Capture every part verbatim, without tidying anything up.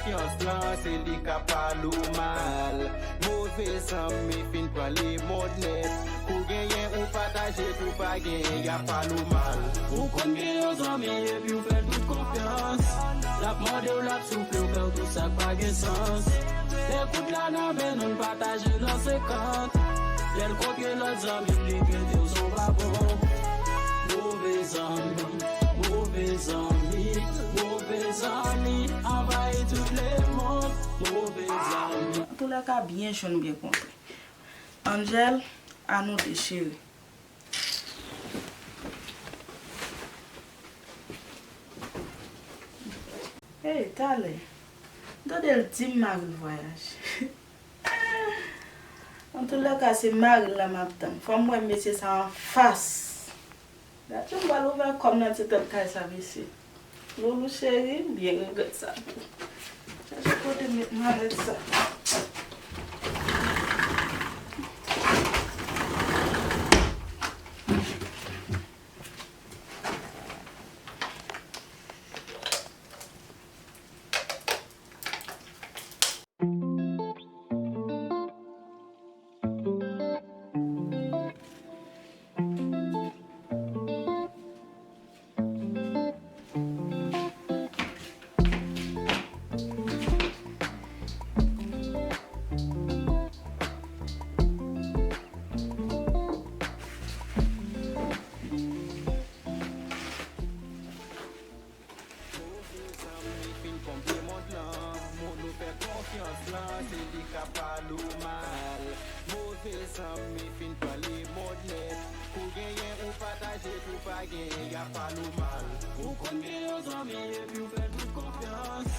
Konfyans lan, se li k ap pale w mal. Move zanmi fin pran lemonn nèt. Kou genyen ou pataje, kou pa genyen y ap pale w mal. Ou konn gen yon zanmi epi w fè l tout konfyans. L ap mande w, l ap soufle w, fè w tout sa k pa gen sans. Lè kout la nan men nou, n pataje nan senkant. Lè l konfye lòt zanmi, li kite w se w pa bon. Move zanmi, move zanmi, move zanmi anvayi tout lemonn. Move zanmi. Antoulèka, byen jwenn, byen kontre. Angel, a nou de, cheri. Hey, talè. M tande l di m mari l vwayaje. Antoulèka, se mari l la m ap tann. Fò m wè mesye sa anfas. Gad jan m pral ouvè kò m nan ti tèt kay sa, mesye. Loulou cheri, m byen regrèt sa pou ou. Chache kote m met malèt sa. Move zanmi fin konbyen mond lan. Moun ou fè konfyans lan, se li k ap pale w mal. Move zanmi fin pran lemonn nèt. Kou genyen ou pataje, kou pa genyen y ap pale w mal. Ou konn gen yon zanmi epi w fè l tout konfyans.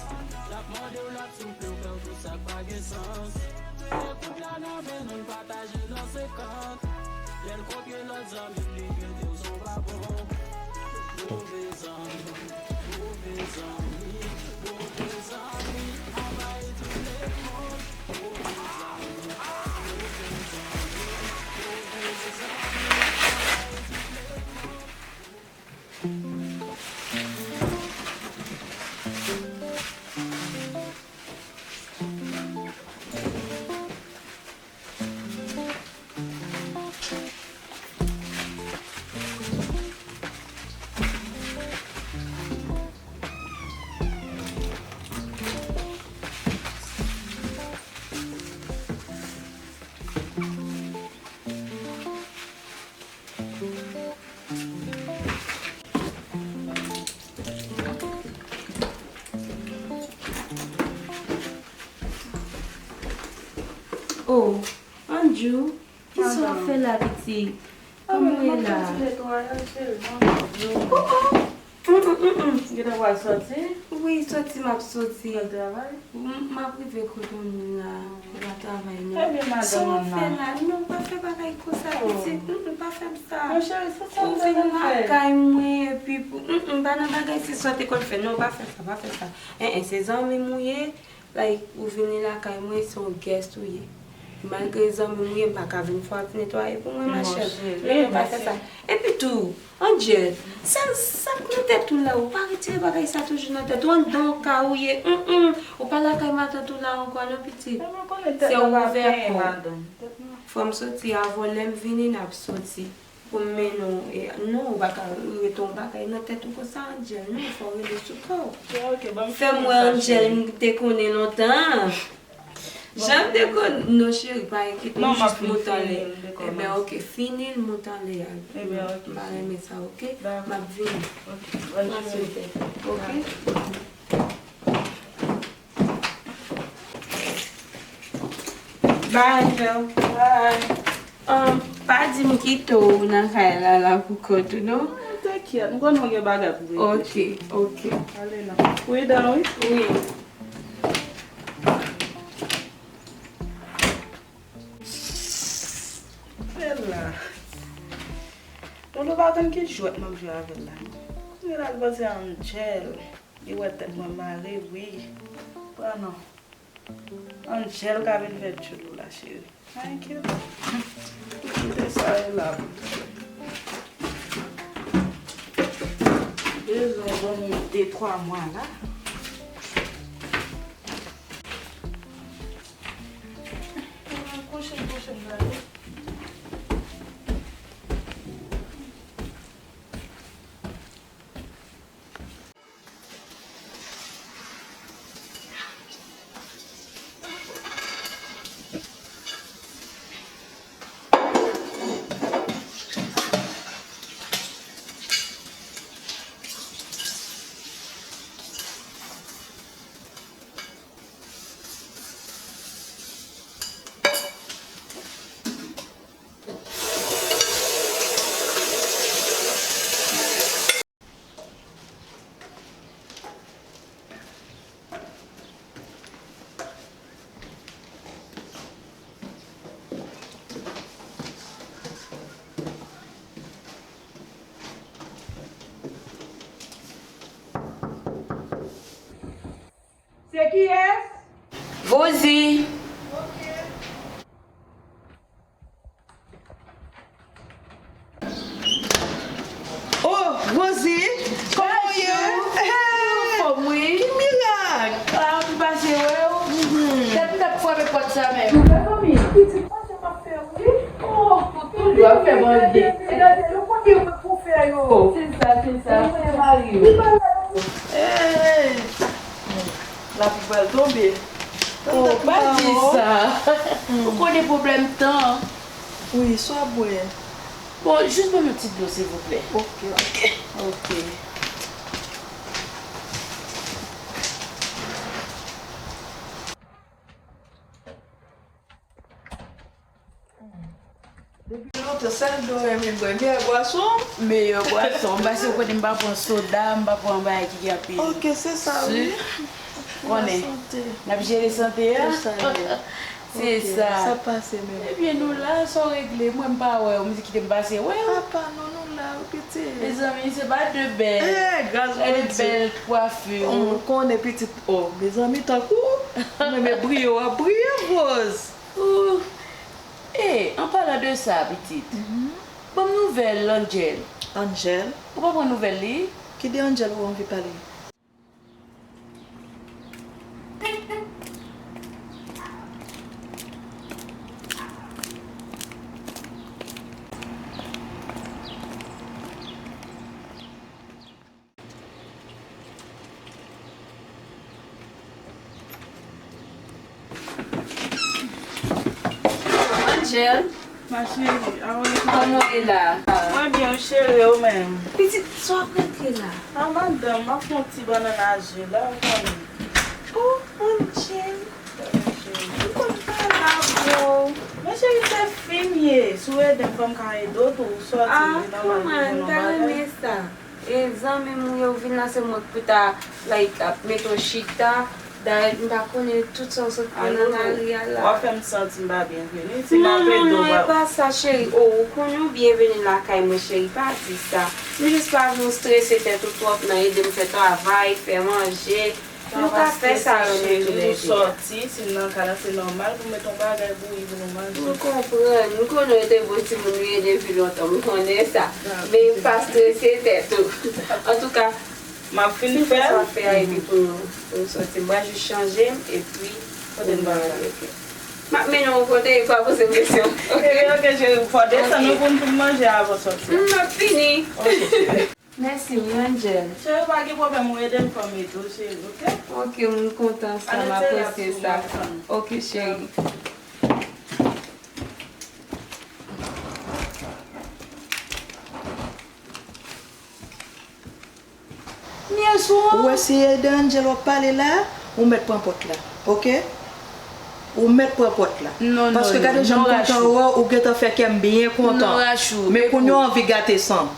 L ap mande w, l ap soufle w, fè w tout sa k pa gen sans. Lè kout la nan men nou, n pataje nan senkant. Lè l konfye lòt zanmi, li kite w se w pa bon. Move zanmi, move zanmi, move zanmi anvayi tout lemonn. Move zanmi, move zanmi, move zanmi anvayi tout lemonn. Oh, Andrew, kisa w ap fè la, pitit? Kòman w ye la? Oh, oh. Mm, mm, mm, mm. Gentan pral soti? Wi, soti m ap soti. Al travay? M, m ap rive kote w menm la. Ou pa travay non. Ebyen, madanm mwen la. Sa w ap fè la? Non, pa fè bagay konsa, pitit. Mm, mm, pa fè m sa. Mon cheri, se sa m te konn fè. Ou vin lakay mwen, epi pou, mm, mm, pa nan bagay se sa w te konn fè. Non, pa fè sa, pa fè sa. En, en, se zanmi m ou ye. Like, ou vini lakay mwen, se yon guest ou ye. Malgre zanmi m ou ye, m pa ka vin fè w ap netwaye pou mwen, ma chère. Non, non, pa fè sa. Epi tou, Angel, sa, sa k nan tèt ou la, ou pa retire bagay sa toujou nan tèt ou, anndan yon kay ou ye, mm, mm, ou pa lakay matant ou la ankò non, pitit. Se ou ouvè kò w. Fò m soti avan lè m vini, n ap soti. Pou m mennen w, e, non, ou pa ka rete yon bagay nan tèt ou konsa, Angel, non, fò w rele sou kò w. Fè m wè, Angel, m te konnen lontan. Jan m te konn, non, cheri, pa enkyete w, jis moute anlè. Ebyen, ok, fini l, moute anlè a. M pa renmen sa, ok? M ap vini. Ok. Bye, Angel. Bye. Um, pa di m kite w nan kay la, la pou kont ou, non? Non, te kyèt, m konnen w gen bagay pou w reflechi. Ok, ok. Ale non. Pridan, wi. Wi. Bella. Loulou pa konn ki jwèt m ap jwe avè l la. Kounye la, l panse Angel. Li wè tèt mwen mare, wi. Pran non. Angel ka vin fè tchoulou la, cheri. Pa enkyete. Kite sa yo la. Bezwen ban m de twa mwa la. Se kiyès? Vozi. Oh, Rosie, kòman w ye? Anfòm, wi. Ki mirak! Ah, m pase wè w. Tèt m t ap frape pòt sa menm. Ou fè fanmi? Pitit, manje m ap fè, wi. Oh, toujou ap fè manje. Gade, gade, gade, ou konnen mwen pou fè yo. Se sa, se sa. Ou konnen mari w. Li pa la. Hey! Lapli pral tonbe. Oh, pa di sa. Ou konnen pwoblèm tan. Wi, sa w ap bwè? Bon, jis ban m yon ti dlo, silvouplè. Ok, ok. Ok. Depi lontan, sèl dlo m renmen bwè, meyè bwason. Meyè bwason. M pase, ou konnen m pa pran soda, m pa pran bagay ki gen anpil sik. Ok, se sa, wi. Konnen. N ap jere sante a. Se sa. Sa pase menm. Ebyen, nou la, sa w regle? Mwen, m pa wè w, m di kite m pase wè w. Apa, non, nou la, wi, pitit. Mezanmi, se pa de bèl. Eh, gras Bondye. Bèl kwafi. Ou konnen, pitit. Oh, mezanmi, tankou ou renmen briye, w ap briye, Rose. Ooh. E, an palan de sa, pitit, ban m nouvèl Angel. Angel? Ou pa pran nouvèl li? Ki de Angel ou anvi pale? Angel. Ma chérie, how are you? Kòman w ye la? Mwen byen, cheri, ou menm? Pitit, sa w ap regle la? A, madanm, m ap fè yon ti bannann a je la, ou konnen. Oh, Angel. M konn pa la, bro. Men cheri, se fi m ye. Si w ede m, fò m ka ede w tou. Ou sòti, ou vin anba, ou vin yon bagay. Ah, kòman? M ta renmen sa. E zanmi m ou ye, ou vin la, se mwen k pou ta, like, ap mete w chita. Dayè, m pa konnen tout sa w sot pran nan lari a la. Ou ap fè m santi m pa byenveni. Si m ap ede w, non, non, non, e pa sa, cheri. Oh, ou konnen w byenveni lakay mwen, cheri, pa di sa. M jis pa vle w strese tèt ou twòp nan ede m fè travay, fè manje. Nou ka fè sa youn etou lè de a. Ou sòti, si m nan kay la, se nòmal pou m met yon bagay bouyi pou nou manje. M konprann. M konnen w te bon timoun ou ye depi lontan. M konnen sa. Men pa strese tèt ou. Antouka, m ap fin fè l. Fin fè sa w ap fè a epi pou nou, pou nou sòti. M pral jis chanje m epi pou nou ale, ok. M ap mennen w yon kote, pa poze m kesyon. Ok, ok, cheri, fò desann wi pou n fin manje avan sòti a. M ap fini. Ok, cheri. Mèsi wi, Angel. Cheri, pa gen pwoblèm, ou ede m fò m ede w, cheri, ok? Ok, m kontan sa, m apresye sa. Ok, cheri. Ou wè se ede Angel w ap pale la, ou mèt pran pòt la, ok? Ou mèt pran pòt la. Paske gade jan m kontan wè w, ou gentan fè kè m byen kontan. Men kounye a w anvi gate san m.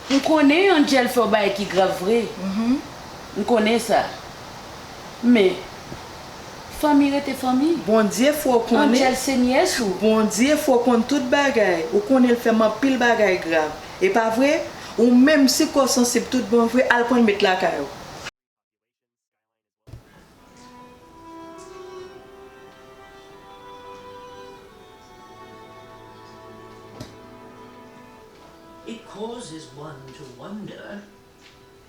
M konnen Angel fè w bagay ki grav vre. M konnen sa. Men, fanmi rete fanmi. Bondye fè w konnen. Angel se nyès ou. Bondye fè w konn tout bagay. Ou konnen l fè m anpil bagay grav. E pa vre? Ou menm si kò w sansib tout bon vre, al pran l met lakay ou. It causes one to wonder,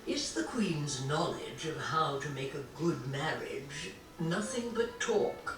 is the Queen's knowledge of how to make a good marriage nothing but talk?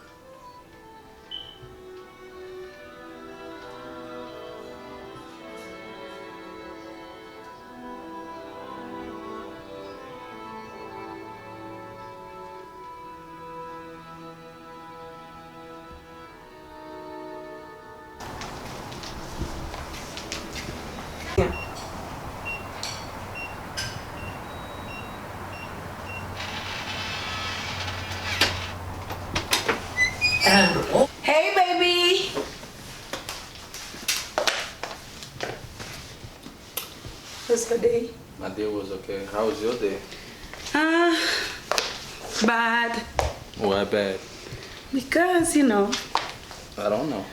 Hey, baby! How's your day? My day was okay. How was your day? Ah, bad. Why bad? Because, you know. I don't know.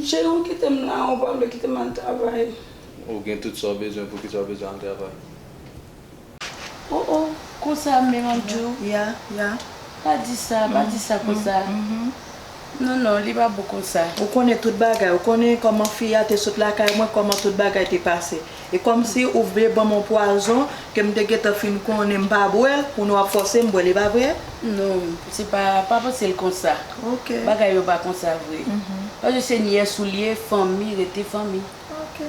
Cheri, ou kite m la, ou pa vle kite m al travay. Ou gen tout sa w bezwen, poukisa w bezwen al travay? Oh, oh, konsa menm, Andrew? Ya, ya. Pa di sa, pa di sa konsa. Non, non, li pa bon konsa. Ou konnen tout bagay, ou konnen kòman fi a te sot lakay mwen, kòman tout bagay te pase. E kòmsi ou vle ban m yon pwazon ke m te gentan fin konnen m pa bwè l, pou nou ap fòse m bwè l, e pa vre? Non, se pa, pa panse l konsa. Ok. Bagay yo pa konsa vre. Paske se nyès ou li ye, fanmi rete fanmi. Ok.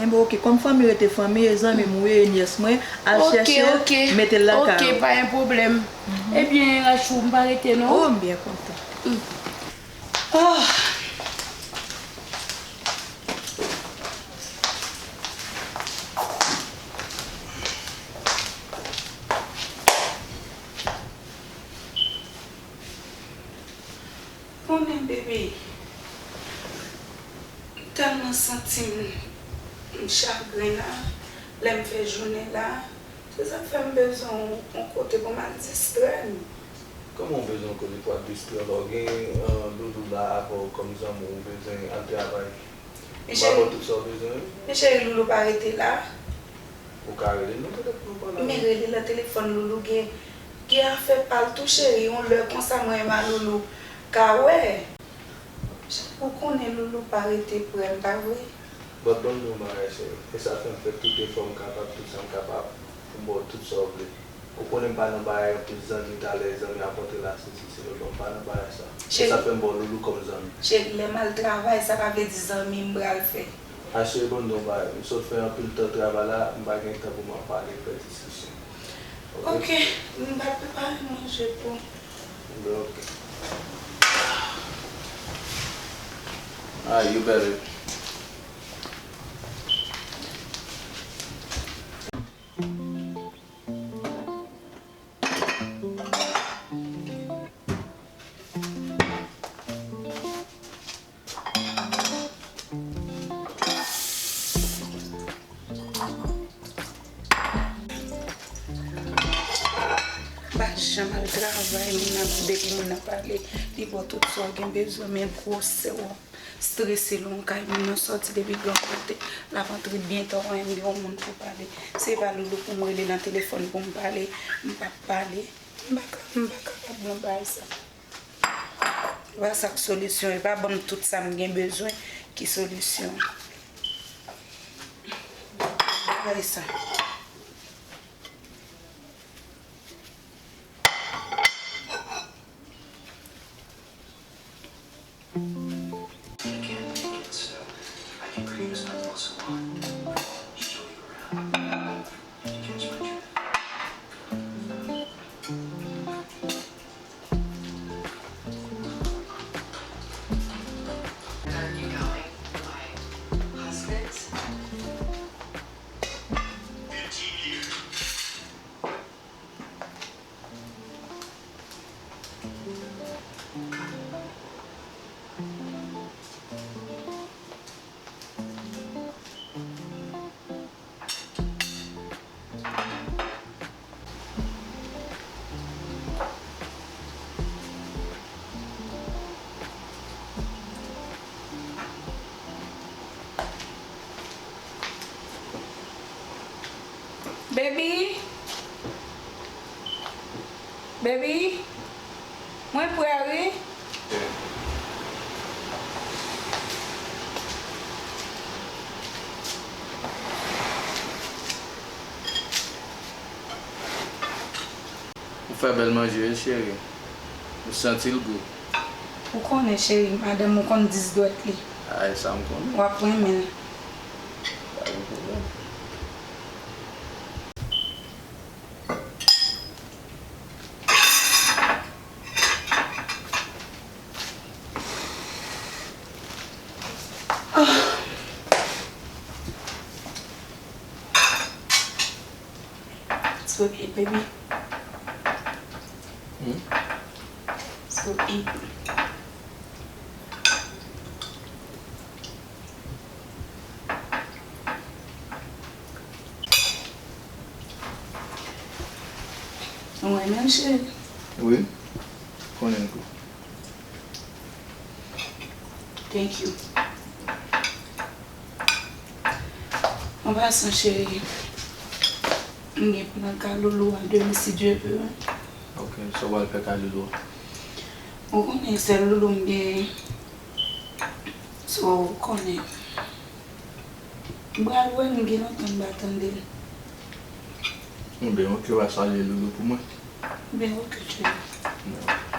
Enben, ok, kòm fanmi rete fanmi, e zanmi m ou ye, e nyès mwen, al chèche l, mete l lakay ou. Ok, pa gen pwoblèm. Ebyen, Rachou, m pa rete non. Oh, m byen kontan. Ah. Konnen, baby, m tèlman santi m, m chagren la, lè m fè jounen la, se sa k fè m bezwen yon, yon kote pou m al distrè m. Kòman w bezwen yon kote pou al distrè w? Lè w gen, eh, Loulou la avè w kòm zanmi w, ou bezwen al travay. Ou pa pran tout sa w bezwen? Men cheri, Loulou pa rete la. Ou ka rele l nan telefòn, ou pale avè l. Men rele l nan telefòn, Loulou gen, gen afè pa l tou, cheri. Yon lè konsa, mwen menm a Loulou ka wè. Ou konnen Loulou pa rete prè m, pa vre? But ban m di w yon bagay, cheri. E sa fè m fè tout efò m kapab, tout sa m kapab, pou m ba w tout sa w vle. Ou konnen m pa nan bagay anpil zanmi, talè zanmi ap antre la, sesi, selo, non, m pa nan bagay sa. E sa fè m ba w Loulou kòm zanmi. Cheri, lè m al travay, sa pa vle di zanmi m pral fè. A cheri, ban m di w yon bagay, m sot fè anpil tan travay la, m pa gen tan pou m ap pale, fè diskisyon. Ok? Ok, m pral prepare manje pou. Ok. Alright, you better. Pa janm al travay, moun ap, depi moun ap pale, li ba w tout sa w gen bezwen, men gwosè w ap strese lwen kay moun nan sòti depi gran maten, l ap antre byen ta, w pa menm gen yon moun pou pale. Se pa Loulou pou m rele nan telefòn pou m pale, m p ap pale. M pa ka, m pa kapab nan bagay sa. E pa sa k solisyon, e pa ban m tout sa m gen bezwen ki solisyon. Bagay sa. Baby? Baby? Mwen prè wi. Ou fè bèl manje wi, cheri. M santi l gou. Ou konnen, cheri, madanm ou konn dis dwèt li. A, e sa m konnen. W ap renmen l. Pa gen pwoblèm. It's good eat, baby. Hmm? It's good eat. Ou renmen l, cheri? Wi, konnen l tou. Thank you. An pasan, cheri, m gen pou m al ka loulou a demen, si Dye vle. Ok, sa w pral fè ka loulou a? Ou konnen sèl loulou m genyen. So, ou konnen. M pral wè l, m gen lontan m pa tande l. Enben, ok, w a salye loulou pou mwen. Ben, ok, cheri. Mèsi.